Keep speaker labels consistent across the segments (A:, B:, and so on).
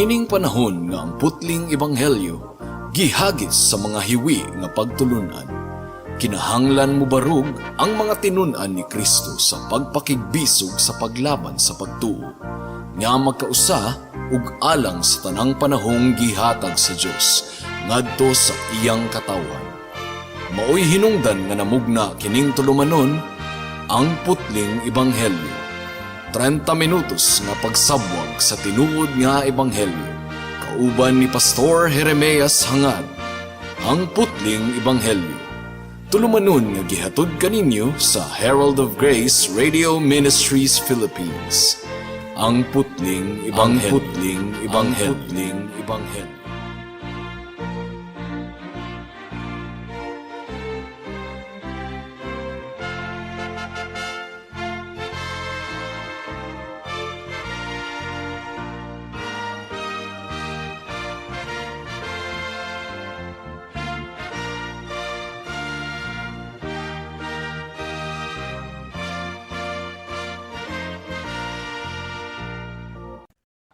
A: Niining panahon nga ang putling ebanghelyo gihagis sa mga hiwi nga pagtulunan, kinahanglan mobarog ang mga tinun-an ni Kristo sa pagpakigbisog sa paglaban sa pagtuo nga magkausa ug alang sa tanang panahong gihatag sa Dios ngadto sa iyang katawhan. Maoy hinungdan nga namugna kining tulumanon, Ang Putling Ebanghelyo. 30 minutos nga pagsabwag sa tinuod nga ebanghelyo. Kauban ni Pastor Jeremias Hangad. Ang Putling Ebanghelyo. Tulumanon nga gihatod kaninyo sa Herald of Grace Radio Ministries Philippines. Ang Putling Ebanghelyo. Ang Putling Ebanghelyo. Ang Putling Ebanghelyo.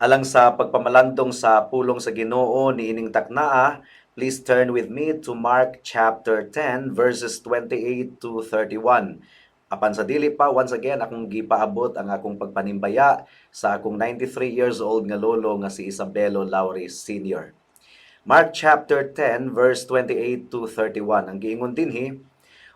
B: Alang sa pagpamalandong sa pulong sa Ginoo niining taknaa, please turn with me to Mark chapter 10 verses 28 to 31. Apan sa dili pa, once again, akong gipaabot ang akong pagpanimbaya sa akong 93 years old nga lolo nga si Isabelo Lauri Sr. Mark chapter 10 verse 28 to 31. Ang giingon dinhi,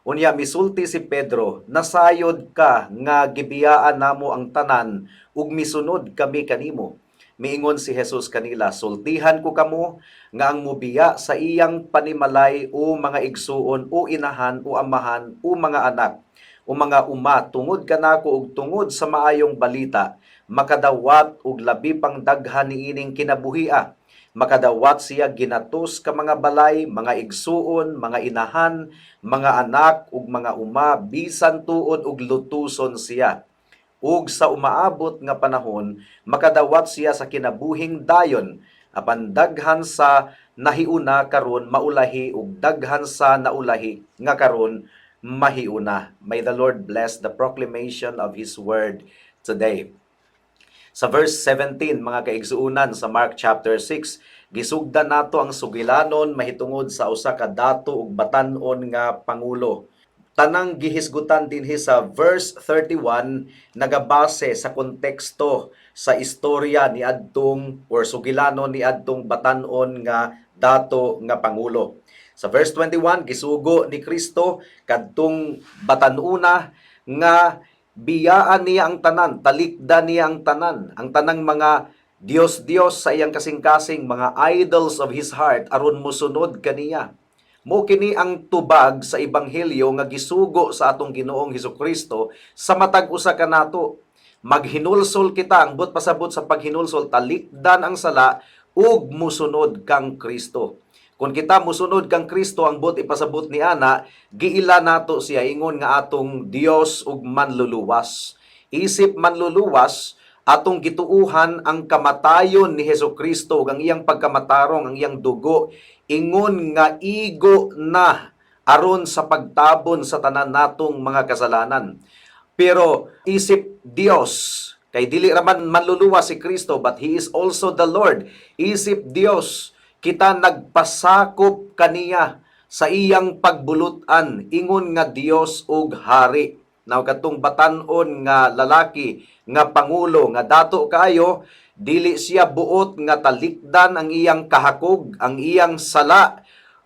B: "Unya misulti si Pedro, 'Nasayod ka nga gibiyaan namo ang tanan ug misunod kami kanimo.' Miingon si Jesus kanila, 'Sultihan ko kamo nga ang mubiya sa iyang panimalay o mga igsuon o inahan o amahan o mga anak o mga uma tungod kanako ug tungod sa maayong balita, makadawat og labi pang daghan niining kinabuhia. Makadawat siya ginatos ka mga balay, mga igsuon, mga inahan, mga anak ug mga uma, bisan tuod og lutuson siya. Ug sa umaabot nga panahon makadawat siya sa kinabuhing dayon. Apan daghan sa nahiuna karon maulahi ug daghan sa naulahi nga karon mahiuna.'" May the Lord bless the proclamation of His word today. Sa verse 17, mga kaigsuunan, sa Mark chapter 6, gisugdan nato ang sugilanon mahitungod sa usa ka dato ug batan-on nga pangulo. Tanang gihisgutan dinhi sa verse 31 nagabase sa konteksto sa istorya ni adtong or sugilanon ni adtong batan-on nga dato nga pangulo. Sa verse 21, gisugo ni Kristo kadtong batanuna nga biyaan niya ang tanan, talikdan niya ang tanan, ang tanang mga Dios-Dios sa iyang kasing-kasing, mga idols of his heart, aron mosunod kaniya. Mo kini ang tubag sa ebanghelyo nga gisugo sa atong Ginoong Hesukristo sa matag usa kanato. Maghinulsol kita, ang buot pasabot sa paghinulsol, talikdan ang sala ug musunod kang Kristo. Kung kita musunod kang Kristo, ang buot ipasabot ni ana, giila nato siya ingon nga atong Dios ug manluluwas. Isip manluluwas, atong gituuhan ang kamatayon ni Hesukristo ug ang iyang pagkamatarong, ang iyang dugo ingon nga igo na aron sa pagtabon sa tanan natong mga kasalanan. Pero isip Dios, kay dili ra man manluluwas si Kristo, but He is also the Lord. Isip Dios, kita nagpasakop kaniya sa iyang pagbulutan ingon nga Dios ug hari. Now katong batan-on nga lalaki nga pangulo nga dato kaayo, dili siya buot nga talikdan ang iyang kahakog, ang iyang sala,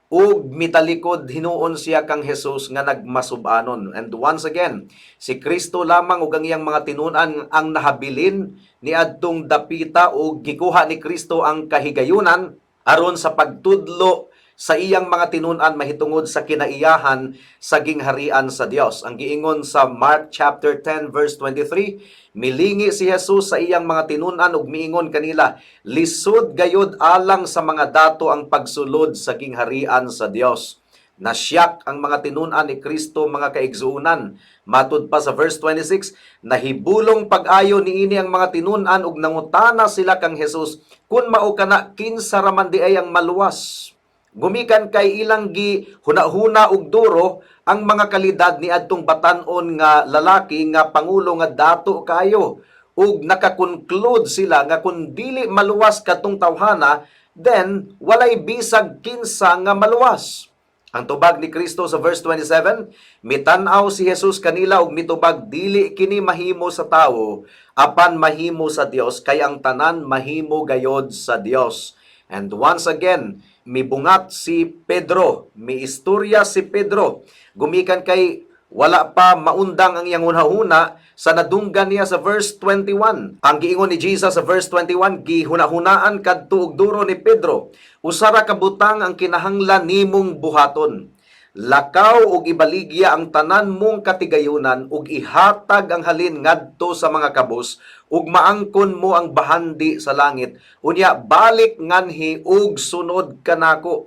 B: ug mitalikod hinuon siya kang Jesus nga nagmasubanon. And once again, si Kristo lamang ug ang iyang mga tinun-an ang nahabilin niadtong dapita ug gikuha ni Kristo ang kahigayunan aron sa pagtudlo sa iyang mga tinun-an mahitungod sa kinaiyahan sa gingharian sa Dios. Ang giingon sa Mark chapter 10 verse 23, milingi si Jesus sa iyang mga tinun-an ug miingon kanila, "Lisod gayod alang sa mga dato ang pagsulod sa gingharian sa Dios." Nasyak ang mga tinun-an ni Kristo, mga kaigsuonan. Matud pa sa verse 26, nahibulong pag-ayo niini ang mga tinun-an ug nangutana sila kang Jesus, "Kun mao kana, kinsa ra man diay ang maluwas?" Gumikan kay ilang gi huna-huna ug duro ang mga kalidad ni adtong batan-on nga lalaki nga pangulo nga dato kayo. Ug naka-conclude sila nga kung dili maluwas kadtong tawhana, then walay bisag kinsa nga maluwas. Ang tubag ni Kristo sa verse 27, mitan-aw si Jesus kanila ug mitubag, "Dili kini mahimo sa tawo, apan mahimo sa Dios, kay ang tanan mahimo gayod sa Dios." And once again, mibungat si Pedro, miistorya si Pedro. Gumikan kay wala pa maundang ang iyang hunahuna sa nadunggan niya sa verse 21. Ang giingon ni Jesus sa verse 21, gihunahunaan kadto og duro ni Pedro. "Usa ra ka butang ang kinahanglan nimong buhaton. Lakaw ug ibaligya ang tanan mong katigayunan ug ihatag ang halin ngadto sa mga kabus ug maangkon mo ang bahandi sa langit. Unya balik nganhi ug sunod kanako."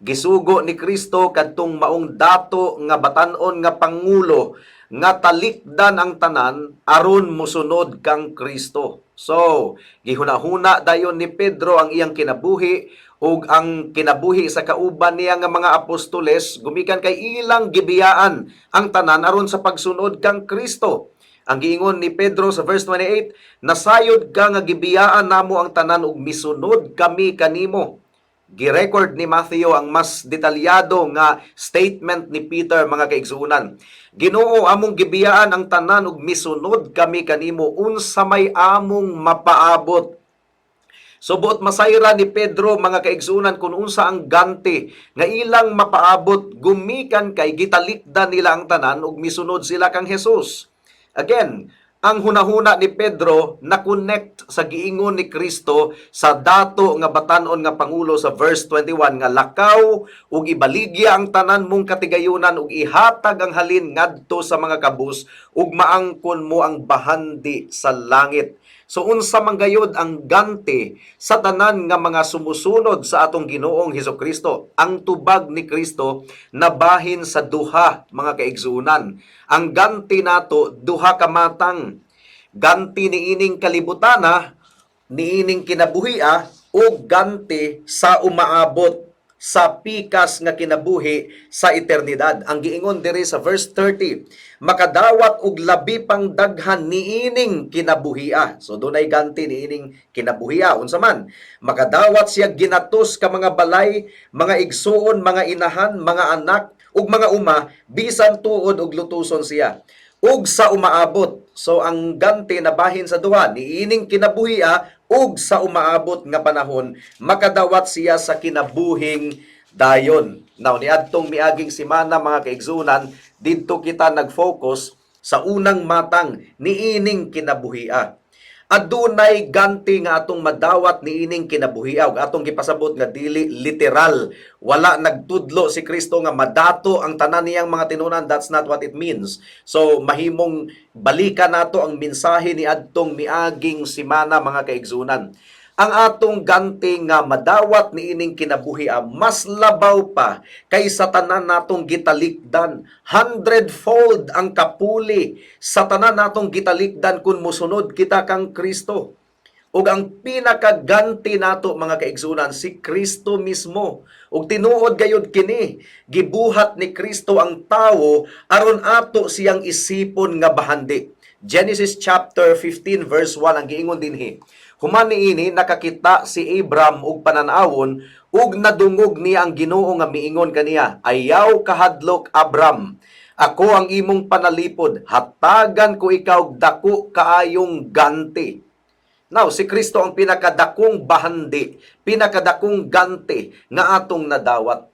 B: Gisugo ni Kristo kadtong maong dato nga batan-on nga pangulo nga talikdan ang tanan aron mosunod kang Kristo. So, gihuna-huna dayon ni Pedro ang iyang kinabuhi ug ang kinabuhi sa kauban niya nga mga apostoles, gumikan kay ilang gibiyaan ang tanan aron sa pagsunod kang Kristo. Ang giingon ni Pedro sa verse 28, "Nasayod ka nga gibiyaan namo ang tanan ug misunod kami kanimo." Girecord ni Matthew ang mas detalyado nga statement ni Peter, mga kaigsuonan. "Ginoo, among gibiyaan ang tanan ug misunod kami kanimo, unsa may among mapaabot?" So buot masayra ni Pedro, mga kaigsuonan, kung unsa ang ganti nga ilang mapaabot gumikan kay gitalikdan nila ang tanan ug misunod sila kang Jesus. Again, ang hunahuna ni Pedro na connect sa giingon ni Kristo sa dato nga batan-on nga pangulo sa verse 21 nga lakaw ug ibaligya ang tanan mong katigayunan ug ihatag ang halin ngadto sa mga kabus ug maangkon mo ang bahandi sa langit. So unsa man gayud ang ganti sa tanan nga mga sumusunod sa atong Ginoong Hesukristo? Ang tubag ni Kristo nabahin sa duha, mga kaigsuonan. Ang ganti nato duha ka matang. Ganti niining kalibutana, niining kinabuhia, ug ganti sa umaabot sa pikas nga kinabuhi sa eternidad. Ang giingon diri sa verse 30, makadawat og labi pang daghan niining kinabuhia. So dunay ganti niining kinabuhia. Unsa man? Makadawat siya ginatos ka mga balay, mga igsuon, mga inahan, mga anak ug mga uma, bisan tuod og lutuson siya. Ug sa umaabot. So ang ganti nabahin sa duha, niining kinabuhia ug sa umaabot nga panahon, makadawat siya sa kinabuhing dayon. Now, niadtong miaging semana, mga kaigsuonan, didto kita nag-focus sa unang matang, niining kinabuhia. Adunay ganti nga atong madawat niining kinabuhia ug atong gipasabot nga dili literal. Wala nagtudlo si Kristo nga madato ang tanan niyang mga tinunan. That's not what it means. So mahimong balikan nato ang mensahe ni adtong miaging semana, mga kaigsuonan. Ang atong ganti nga madawat niining kinabuhi mas labaw pa kaysa tanan natong gitalikdan. Hundredfold ang kapuli sa tanan natong gitalikdan kung mosunod kita kang Kristo. Ug ang pinakaganti nato, mga kaigsuonan, si Kristo mismo. Ug tinuod gayud kini, gibuhat ni Kristo ang tawo aron ato siyang isipon nga bahandi. Genesis chapter 15 verse 1 ang giingon dinhi. Human niini nakakita si Abram og panan-awon ug nadungog niya ang Ginoo nga miingon kaniya, "Ayaw kahadlok, Abram. Ako ang imong panalipod, hatagan ko ikaw dako kaayong ganti." Now, si Kristo ang pinakadakong bahandi, pinakadakong ganti nga atong nadawat.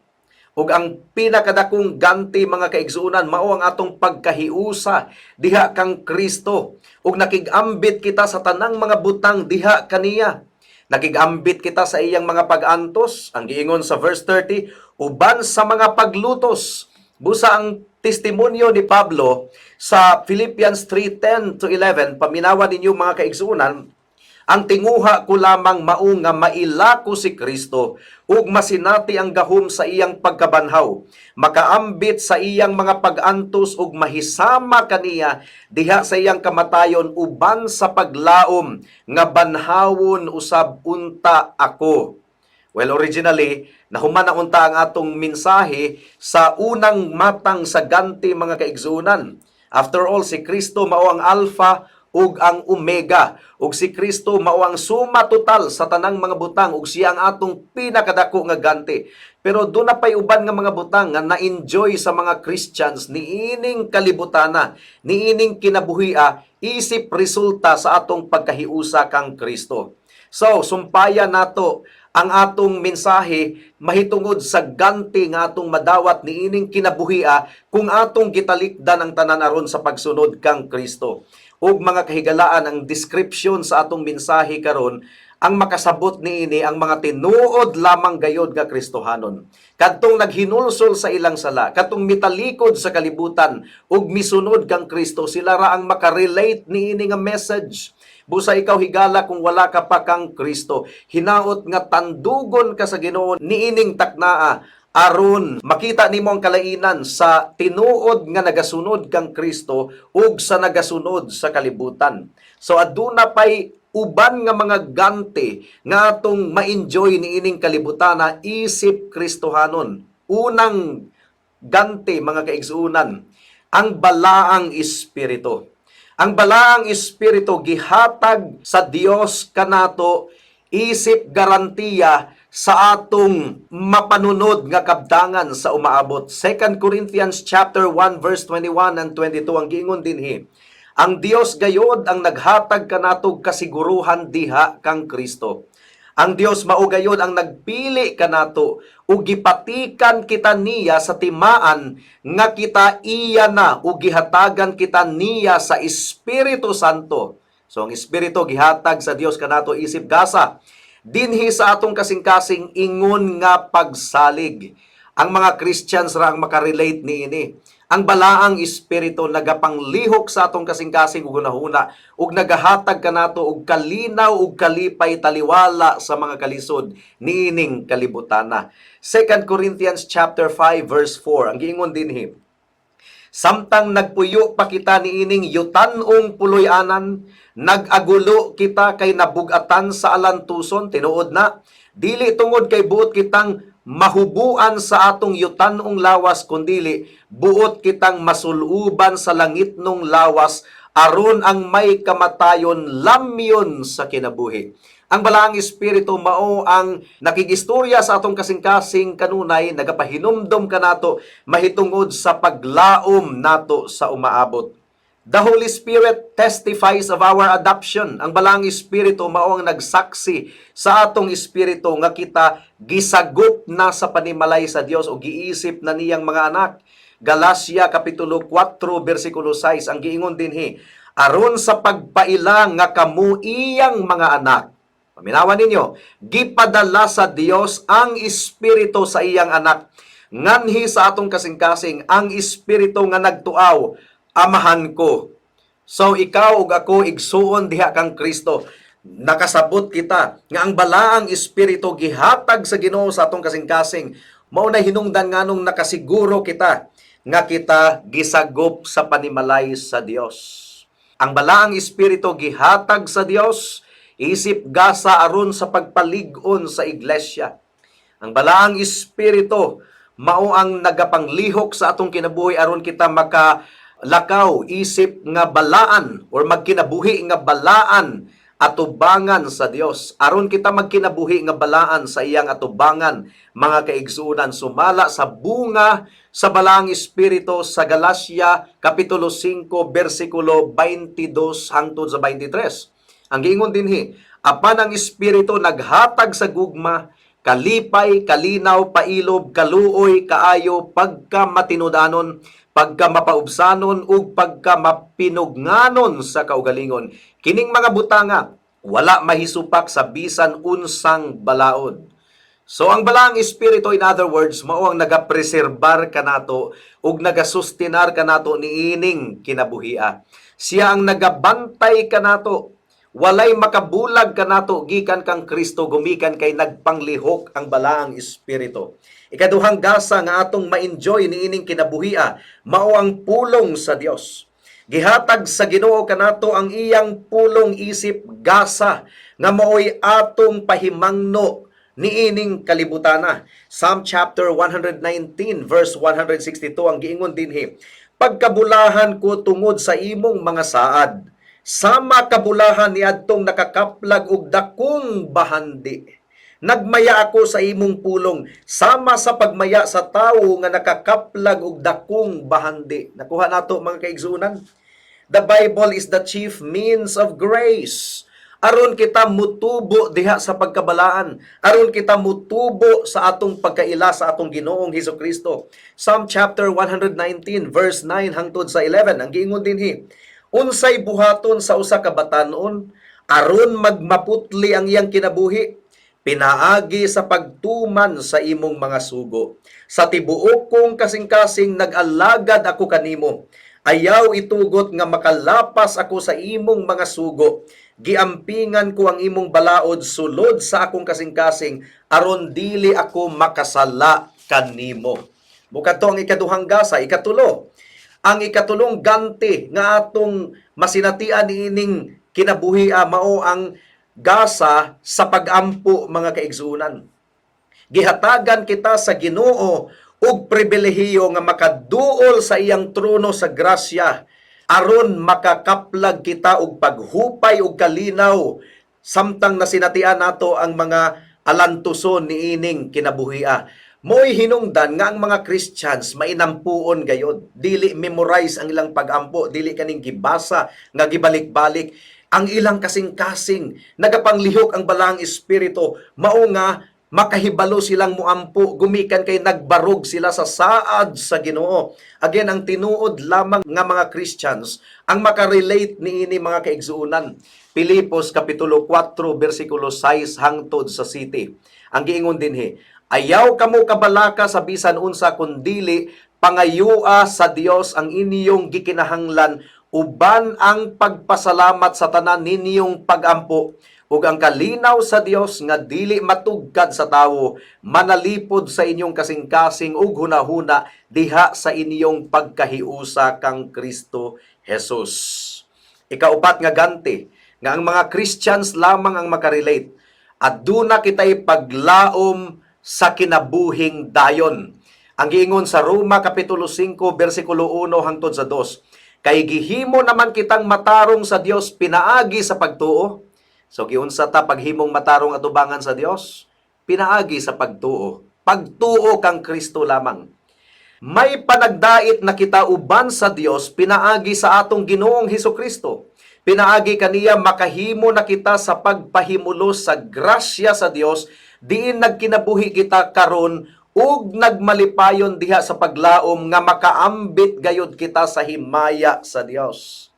B: Ug ang pinakadakong ganti, mga kaigsuonan, mao ang atong pagkahiusa diha kang Kristo. Ug nakig-ambit kita sa tanang mga butang diha kaniya. Nakig-ambit kita sa iyang mga pag-antos, ang giingon sa verse 30, uban sa mga paglutos. Busa ang testimonyo ni Pablo sa Philippians 3:10 to 11, paminawa ninyo, mga kaigsuonan, "Ang tinguha ko lamang mao nga maila ko si Kristo ug masinati ang gahom sa iyang pagkabanhaw, makaambit sa iyang mga pag-antos ug mahisama kaniya diha sa iyang kamatayon, uban sa paglaom nga banhawon usab unta ako." Well, originally, nahuman na unta ang atong mensahe sa unang matang sa ganti, mga kaigsuonan. After all, si Kristo mao ang alpha ug ang Omega, ug si Kristo mao ang suma total sa tanang mga butang ug siya ang atong pinakadako nga ganti. Pero duna pay uban nga mga butang nga na-enjoy sa mga Christians niining kalibutana, niining kinabuhia, isip resulta sa atong pagkahiusa kang Kristo. So, sumpaya nato ang atong mensahe mahitungod sa ganti nga atong madawat niining kinabuhia kung atong gitalikdan ang tanan aron sa pagsunod kang Kristo. Ug mga kahigalaan, ang description sa atong mensahe karon, ang makasabot niini ang mga tinuod lamang gayod nga Kristohanon. Kadtong naghinulsol sa ilang sala, kadtong mitalikod sa kalibutan ug misunod kang Kristo, sila ra ang makarelate niini nga message. Busa ikaw, higala, kung wala ka pa kang Kristo, hinaot nga tandugon ka sa Ginoo niining taknaa aron makita nimo ang kalainan sa tinuod nga nagasunod kang Kristo ug sa nagasunod sa kalibutan. So aduna pay uban nga mga ganti nga atong ma-enjoy niining kalibutana isip Kristohanon. Unang ganti, mga kaigsuonan, ang Balaang Espiritu. Ang Balaang Espiritu gihatag sa Dios kanato isip garantiya sa atong mapanunod nga kabdangan sa umaabot. 2 Corinthians chapter 1 verse 21 and 22, ang giingon dinhi: "Ang Dios gayod ang naghatag kanatog kasiguruhan diha kang Kristo. Ang Dios mao gayod ang nagpili kanato ug gipatikan kita niya sa timaan nga kita iya na ug gihatagan kita niya sa Espiritu Santo." So ang Espiritu gihatag sa Dios kanato isip gasa dinhi sa atong kasing-kasing, ingon nga pagsalig. Ang mga Christians ra ang makarelate niini. Ang Balaang Espiritu nagapanglihok sa atong kasing-kasing ug hunahuna ug nagahatag kanato og kalinaw ug kalipay taliwala sa mga kalisod niining kalibutana. 2 Corinthians chapter 5 verse 4, ang giingon dinhi: "Samtang nagpuyo pa kita niining yutan-ong puloy-anan, nag-agulo kita kay nabugatan sa alantuson." Tinuod na. "Dili tungod kay buot kitang mahubuan sa atong yutan-ong lawas, kundili buot kitang masuluban sa langitnong lawas aron ang may kamatayon lamyon sa kinabuhi." Ang Balaang Espiritu mao ang nakigistorya sa atong kasing-kasing kanunay, nagapahinumdom kanato mahitungod sa paglaom nato sa umaabot. The Holy Spirit testifies of our adoption. Ang Balaang Espiritu mao ang nagsaksi sa atong espiritu nga kita gisagop na sa panimalay sa Dios o giisip na niyang mga anak. Galacia kapitulo 4 bersikulo 6, ang giingon dinhi: "Aron sa pagpaila nga kamo iyang mga anak." Paminawan ninyo, gipadala sa Dios ang Espiritu sa iyang anak nganhi sa atong kasing-kasing, ang Espiritu nga nagtuaw, "Amahan ko." So ikaw ug ako, igsuon diha kang Kristo, nakasabot kita nga ang Balaang Espiritu gihatag sa Ginoo sa atong kasing-kasing. Mao na hinungdan nganong nakasiguro kita nga kita gisagop sa panimalay sa Dios. Ang Balaang Espiritu gihatag sa Dios isip gasa aron sa pagpalig-on sa iglesia. Ang Balaang Espiritu mao ang nagapanglihok sa atong kinabuhi aron kita maka lakaw isip nga balaan or magkinabuhi nga balaan atubangan sa Dios, aron kita magkinabuhi nga balaan sa iyang atubangan, mga kaigsuonan, sumala sa bunga sa Balaang Espiritu sa Galacia kapitulo 5 bersikulo 22 hangtod sa 23. Ang giingon dinhi: "Apan ang Espiritu naghatag sa gugma, kalipay, kalinaw, pailob, kaluoy, kaayo, pagka matinud-anon, pagka mapaubsanon ug pagka mapinugnanon sa kaugalingon. Kining mga butanga wala mahisupak sa bisan unsang balaod." So ang Balaang Espiritu, in other words, mao ang nagapreserbar kanato ug nagasustinar kanato niining kinabuhia. Siya ang nagabantay kanato. Walay makabulag kanato gikan kang Kristo gumikan kay nagpanglihok ang Balaang Espiritu. Ikaduhang gasa nga atong ma-enjoy niining kinabuhia mao ang pulong sa Dios. Gihatag sa Ginoo kanato ang iyang pulong isip gasa nga maoy atong pahimangno niining kalibutana. Psalm chapter 119 verse 162, ang giingon dinhi: "Pagkabulahan ko tungod sa imong mga saad. Sama kabulahan niadtong nakakaplag og dakong bahandi. Nagmaya ako sa imong pulong, sama sa pagmaya sa tawo nga nakakaplag og dakong bahandi. Nakuha nato, mga kaigsuonan. The Bible is the chief means of grace. Aron kita mutubo diha sa pagkabalaan, aron kita mutubo sa atong pagkaila sa atong Ginoong Hesus Kristo. Psalm chapter 119 verse 9 hangtod sa 11 ang giingon dinhi: "Unsay buhaton sa usa ka batan-on aron magmaputli ang iyang kinabuhi? Pinaagi sa pagtuman sa imong mga sugo. Sa tibuok kong kasing-kasing nag-alagad ako kanimo. Ayaw itugot nga makalapas ako sa imong mga sugo. Giampingan ko ang imong balaod sulod sa akong kasing-kasing aron dili ako makasala kanimo." Bukod ang ikaduhang gasa, ikatulo. Ang ikatulong ganti nga atong masinatian niining kinabuhi mao ang gasa sa pagampo, mga kaigsuonan. Gihatagan kita sa Ginoo og pribilehiyo nga makaduol sa iyang trono sa grasya aron makakaplag kita og paghupay og kalinaw samtang nasinatian nato ang mga alantuson niining kinabuhia. Mo'y hinungdan nga ang mga Christians mainampuon gayod, dili memorize ang ilang pagampo, dili kaning gibasa nga gibalik-balik ang ilang kasing-kasing, nagapanglihok ang Balaang Espiritu, mao nga makahibalo silang muampo gumikan kay nagbarog sila sa saad sa Ginoo. Again, ang tinuod lamang nga mga Christians ang makarelate niini, mga kaigsuonan. Pilipos kapitulo 4 bersikulo 6 hangtod sa 7. Ang giingon dinhi: "Ayaw kamo kabalaka sa bisan unsa, kundili pangayua sa Dios ang inyong gikinahanglan uban ang pagpasalamat sa tanan ninyong pagampo, ug ang kalinaw sa Dios nga dili matugkad sa tawo manalipod sa inyong kasing-kasing ug hunahuna diha sa inyong pagkahiusa kang Kristo Jesus." Ikaupat nga ganti nga ang mga Christians lamang ang makarelate: aduna kitay paglaom sa kinabuhing dayon. Ang giingon sa Roma kapitulo 5 bersikulo 1 hangtod sa 2, "Kay gihimo naman kitang matarong sa Dios pinaagi sa pagtuo." So giunsa ta paghimong matarong atubangan sa Dios? Pinaagi sa pagtuo. Pagtuo kang Kristo lamang. "May panagdait na kita uban sa Dios pinaagi sa atong Ginoong Hesus Kristo. Pinaagi kaniya makahimo na kita sa pagpahimulos sa grasya sa Dios diin nagkinabuhi kita karon ug nagmalipayon diha sa paglaom nga makaambit gayud kita sa himaya sa Dios."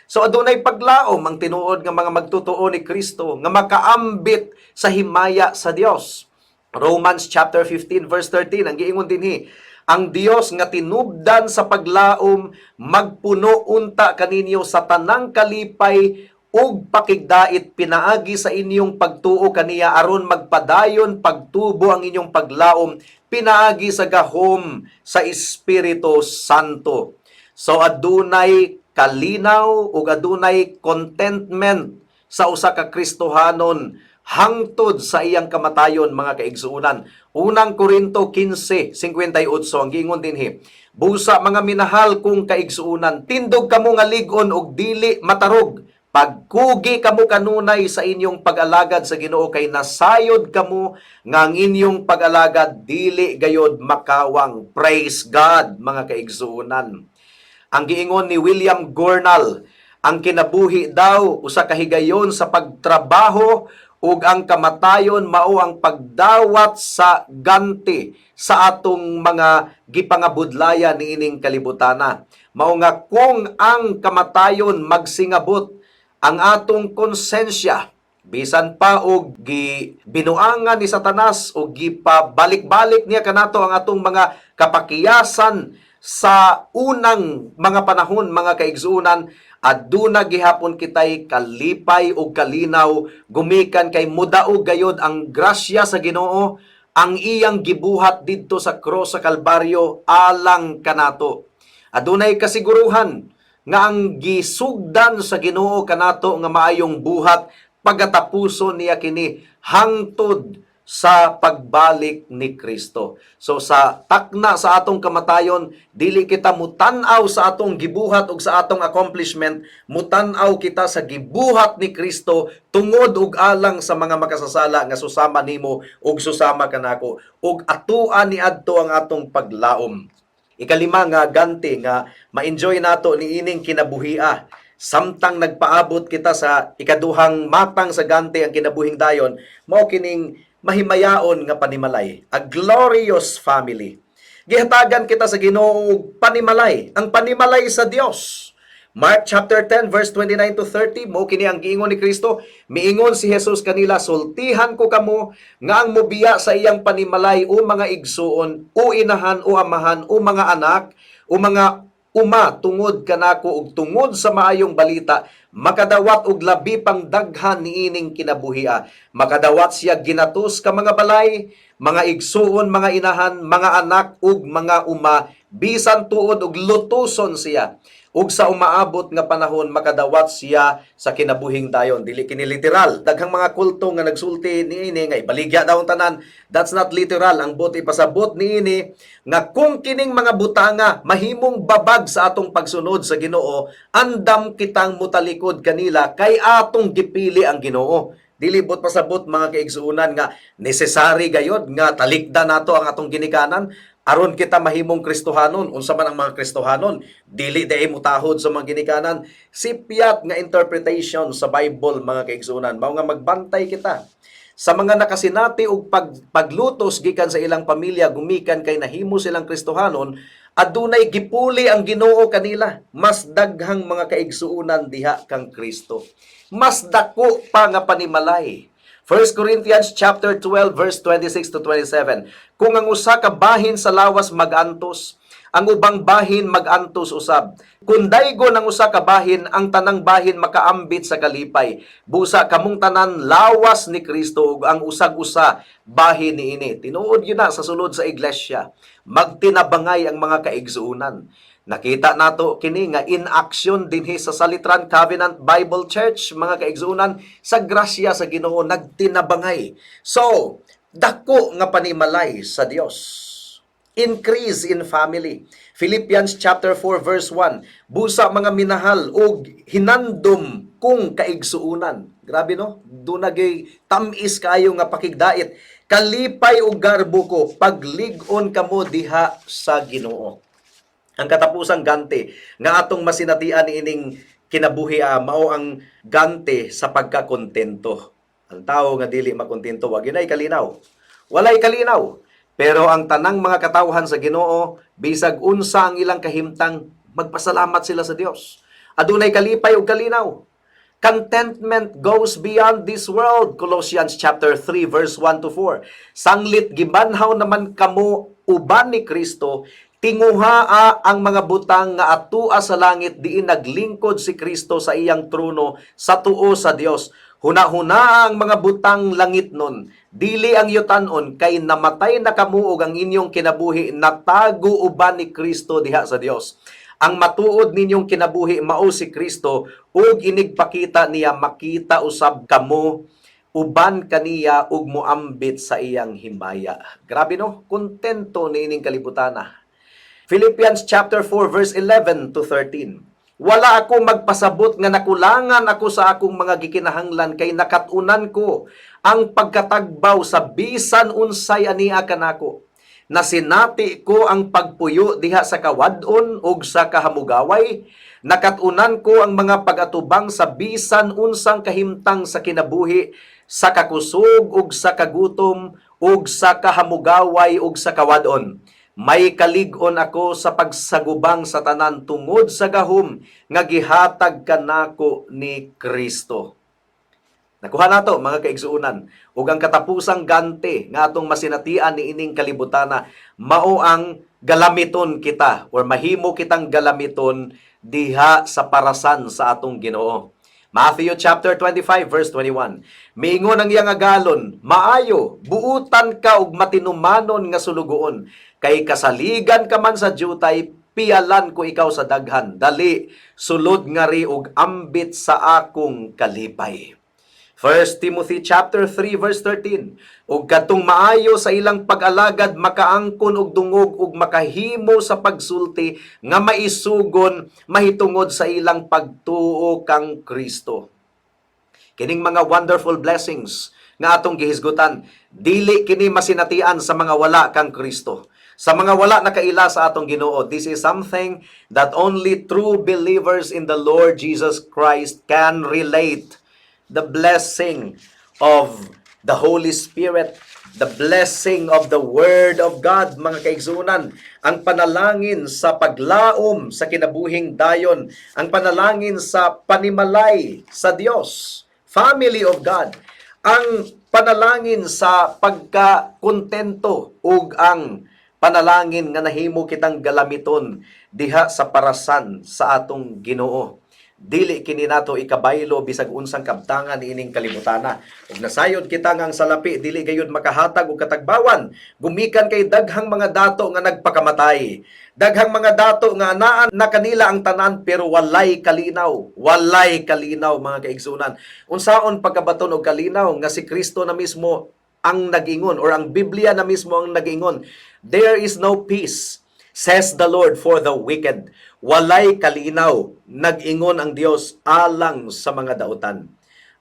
B: So adunay paglaom ang tinuod nga mga magtotoo ni Kristo nga makaambit sa himaya sa Dios. Romans chapter 15 verse 13 ang giingon dinhi: "Ang Dios nga tinubdan sa paglaom magpuno unta kaninyo sa tanang kalipay ug pakigdait pinaagi sa inyong pagtuo kaniya aron magpadayon pagtubo ang inyong paglaom pinaagi sa gahom sa Espiritu Santo." So adunay kalinaw ug adunay contentment sa usa ka Kristohanon hangtod sa iyang kamatayon, mga kaigsuonan. Unang Korinto 15:58 ang giingon dinhi: "Busa, mga minahal kong kaigsuonan, tindog kamo nga lig-on ug dili matarog. Pagkugi kamo kanunay sa inyong pag-alagad sa Ginoo kay nasayod kamo nga ang inyong pag-alagad dili gayod makawang." Praise God, mga kaigsuonan. Ang giingon ni William Gurnall, ang kinabuhi daw usa ka higayon sa pagtrabaho ug ang kamatayon mao ang pagdawat sa ganti sa atong mga gipangabudlayan niining kalibutana. Mao nga kung ang kamatayon magsingabot, ang atong konsensya, bisan pa og gibinuangan ni Satanas o gipabalik-balik niya kanato ang atong mga kapakiyasan sa unang mga panahon, mga kaigsuonan, aduna gihapon kitay kalipay ug kalinaw gumikan kay mudaog gayod ang grasya sa Ginoo, ang iyang gibuhat didto sa cross sa Kalbaryo alang kanato. Adunay kasiguruhan nga ang gisugdan sa Ginoo kanato nga maayong buhat, pagatapuson niya kini hangtod sa pagbalik ni Kristo. So sa takna sa atong kamatayon, dili kita mutan-aw sa atong gibuhat ug sa atong accomplishment, mutan-aw kita sa gibuhat ni Kristo tungod ug alang sa mga makasasala nga susama nimo ug susama kanako, ug atua niadto ang atong paglaom. Ikalima nga ganti nga ma-enjoy nato niining kinabuhia samtang nagpaabot kita sa ikaduhang matang sa ganti, ang kinabuhing dayon, mao kining mahimayaon nga panimalay, a glorious family. Gihatagan kita sa Ginoo og panimalay, ang panimalay sa Dios. Mark chapter 10 verse 29 to 30, mao kini ang giingon ni Kristo. Miingon si Jesus kanila, "Sultihan ko kamo nga ang mobiya sa iyang panimalay o mga igsuon o inahan o amahan o mga anak o mga uma tungod kanako ug tungod sa maayong balita, makadawat og labi pang daghan niining kinabuhia. Makadawat siya ginatos ka mga balay, mga igsuon, mga inahan, mga anak ug mga uma, bisan tuod og lutuson siya, ug sa umaabot nga panahon makadawat siya sa kinabuhing dayon." Dili kini literal. Daghang mga kulto nga nagsulti niini nga ibaligya daw ang tanan. That's not literal. Ang buot ipasabot niini nga kung kining mga butanga mahimong babag sa atong pagsunod sa Ginoo, andam kitang mutalikod kanila kay atong gipili ang Ginoo. Dili buot pasabot, mga kaigsuonan, nga necessary gayod nga talikda nato ang atong ginikanan aron kita mahimong Kristohanon. Unsa man ang mga Kristohanon, dili diay mutahod sa mga ginikanan? Sipyat nga interpretation sa Bible, mga kaigsuonan. Mao nga magbantay kita sa mga nakasinati og paglutos gikan sa ilang pamilya gumikan kay nahimo silang Kristohanon, adunay gipuli ang Ginoo kanila. Mas daghang mga kaigsuonan diha kang Kristo. Mas dako pa nga panimalay. 1 Corinthians chapter 12 verse 26 to 27. Kung ang usa ka bahin sa lawas magantos, ang ubang bahin magantos usab. Kung daygon ang usa ka bahin, ang tanang bahin makaambit sa kalipay. Busa kamong tanan lawas ni Kristo ug ang usag-usa bahin niini. Tinuod yun na sa sulod sa iglesia. Magtinabangay ang mga kaigsuonan. Nakita nato kini nga in action dinhi sa Salitran Covenant Bible Church, mga kaigsuonan, sa grasya sa Ginoo nagtinabangay. So, dako nga panimalay sa Dios. Increase in family. Philippians chapter 4 verse 1. Busa mga minahal og hinandom kong kaigsuonan. Grabe, no? Duna gyud tam-is kaayo nga pakigdait. Kalipay ug garbo ko paglig-on kamo diha sa Ginoo. Ang katapusang ganti nga atong masinatian niining kinabuhi mao ang gante sa pagkakontento. Ang tao nga dili makontento, wa ginay kalinaw. Walay kalinaw. Pero ang tanang mga katawhan sa Ginoo, bisag unsa ang ilang kahimtang, magpasalamat sila sa Dios. Adunay kalipay ug kalinaw. Contentment goes beyond this world. Colossians chapter 3 verse 1 to 4. Sanglit gibanhaw naman kamo uban ni Kristo, tinguhaa ang mga butang nga atua sa langit, diin naglingkod si Kristo sa iyang trono sa tuo sa Dios. Huna-huna ang mga butang langit nun, dili ang yutanon, kay namatay na kamo ug ang inyong kinabuhi natago uban ni Kristo diha sa Dios. Ang matuod ninyong kinabuhi mao si Kristo, ug inigpakita niya makita usab kamo uban kaniya ug moambit sa iyang himaya. Grabe, no? Kontento niining kalibutana. Philippians chapter 4 verse 11 to 13. Wala ako magpasabot nga nakulangan ako sa akong mga gikinahanglan, kay nakat-unan ko ang pagkatagbaw sa bisan unsay ania kanako. Nasinati ko ang pagpuyo diha sa kawad-on ug sa kahamugaway. Nakat-unan ko ang mga pag-atubang sa bisan unsang kahimtang sa kinabuhi, sa kakusog ug sa kagutom ug sa kahamugaway ug sa kawad-on. May kalig-on ako sa pagsagubang sa tanan tungod sa gahom nga gihatag kanako ni Kristo. Nakuha nato, mga kaigsuonan, ug ang katapusang gante nga atong masinatian niining kalibutana mao ang galamiton kita or mahimo kitang galamiton diha sa parasan sa atong Ginoo. Matthew chapter 25 verse 21. Miingon ang iyang agalon, "Maayo, buutan ka og matinumanon nga sulugoon. Kay kasaligan ka man sa dyutay, pialan ko ikaw sa daghan. Dali, sulod ngari og ambit sa akong kalipay." 1 Timothy chapter 3 verse 13, ug katong maayo sa ilang pag-alagad makaangkon og dungog ug makahimo sa pagsulti nga maisugon mahitungod sa ilang pagtuo kang Kristo. Kining mga wonderful blessings nga atong gihisgutan, dili kini masinatian sa mga wala kang Kristo, sa mga wala nakaila sa atong Ginoo. This is something that only true believers in the Lord Jesus Christ can relate. The blessing of the Holy Spirit, the blessing of the Word of God, mga kaigsunan, ang panalangin sa paglaom sa kinabuhing dayon, ang panalangin sa panimalay sa Dios, family of God, ang panalangin sa pagkakontento ug ang panalangin nga nahimo kitang galamiton diha sa parasan sa atong Ginoo. Dili kini nato ikabaylo bisag unsang kabtangan ining kalibutana. Ug nasayod kita nga ang salapi dili gayud makahatag og katagbawan gumikan kay daghang mga dato nga nagpakamatay. Daghang mga dato nga anaa na kanila ang tanan pero walay kalinaw. Walay kalinaw, mga kaigsunan. Unsaon pagkabaton og kalinaw nga si Kristo na mismo ang nag-ingon or ang Biblia na mismo ang nag-ingon, "There is no peace, says the Lord, for the wicked"? Walay kalinaw, nag-ingon ang Dios, alang sa mga dautan.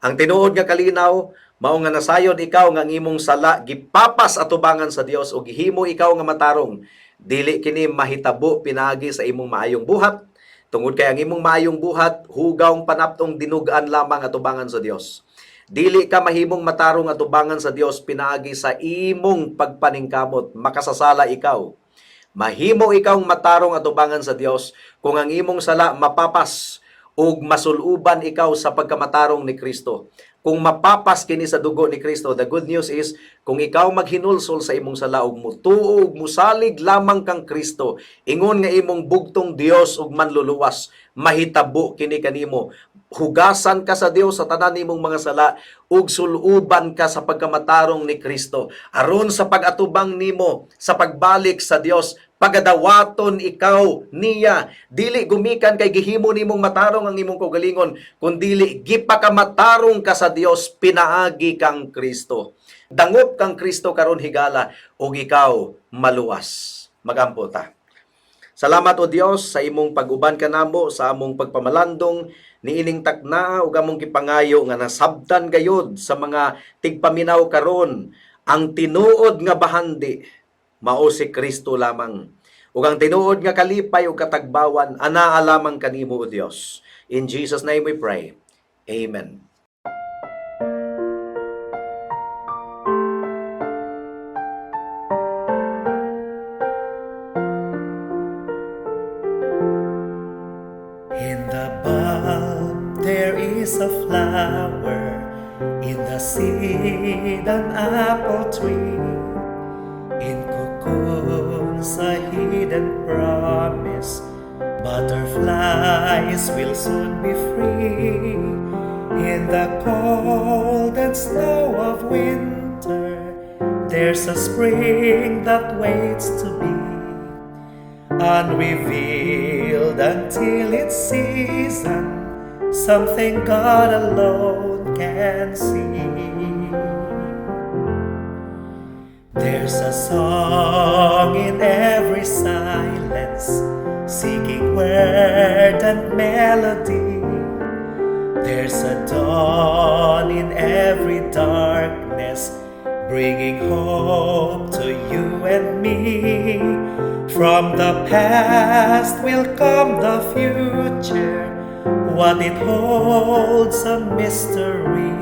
B: Ang tinuod nga kalinaw mao nga nasayod ikaw nga ang imong sala gipapas atubangan sa Dios ug gihimo ikaw nga matarong. Dili kini mahitabo pinaagi sa imong maayong buhat tungod kay ang imong maayong buhat hugawng panaptong dinugan lamang atubangan sa Dios. Dili ka mahimong matarong atubangan sa Dios pinaagi sa imong pagpaningkamot, makasasala ikaw. Mahimo ikawng matarong atubangan sa Dios kung ang imong sala mapapas ug masuluban ikaw sa pagkamatarong ni Kristo. Kung mapapas kini sa dugo ni Kristo, the good news is kung ikaw maghinulsol sa imong sala ug mutuo ug musalig lamang kang Kristo, ingon nga imong bugtong Dios ug manluluwas, mahitabo kini kanimo. Hugasan ka sa Dios sa tanan nimong mga sala ug suluban ka sa pagkamatarong ni Kristo. Aron sa pag-atubang nimo sa pagbalik sa Dios, pagadawaton ikaw niya. Dili gumikan kay gihimo nimong matarong ang imong kaugalingon, kundili gipakamatarong ka sa Dios pinaagi kang Kristo. Dangop kang Kristo karon higala ug ikaw maluwas. Magampo ta. Salamat, O Dios, sa imong pag-uban kanamo sa among pagpamalandong niining taknaa ug among gipangayo nga nasabtan gayod sa mga tigpaminaw karon ang tinuod nga bahandi mao si Kristo lamang. Ug ang tinuod nga kalipay ug katagbawan anaa lamang kanimo, O Dios. In Jesus' name we pray. Amen.
C: In the bulb there is a flower, in the seed an apple tree, in cocoons a hidden promise. Butterflies will soon be free. In the cold and snow of winter, there's a spring that waits to be unrevealed until its season, something God alone can see. There's a song in every silence, seeking word and melody. There's a dawn in every darkness, bringing hope to you and me. From the past will come the future, what it holds a mystery.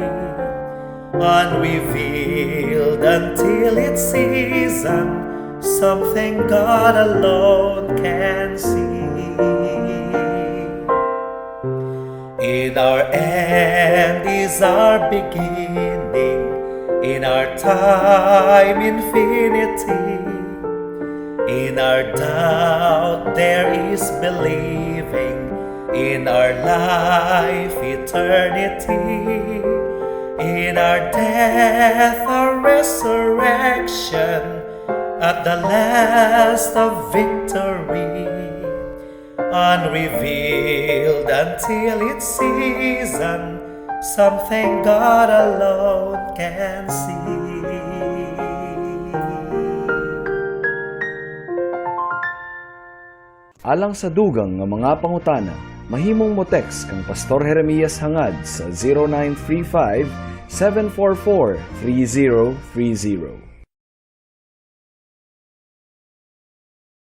C: Unrevealed until its season, something God alone can see. In our end is our beginning, in our time, infinity. In our doubt, there is believing, in our life, eternity. In our death, our resurrection, at the last of victory. Unrevealed until its season, Something God alone can see.
A: Alang sa dugang nga mga pangutana, mahimong mo text kang Pastor Jeremias Hangad sa 0935 744 3030.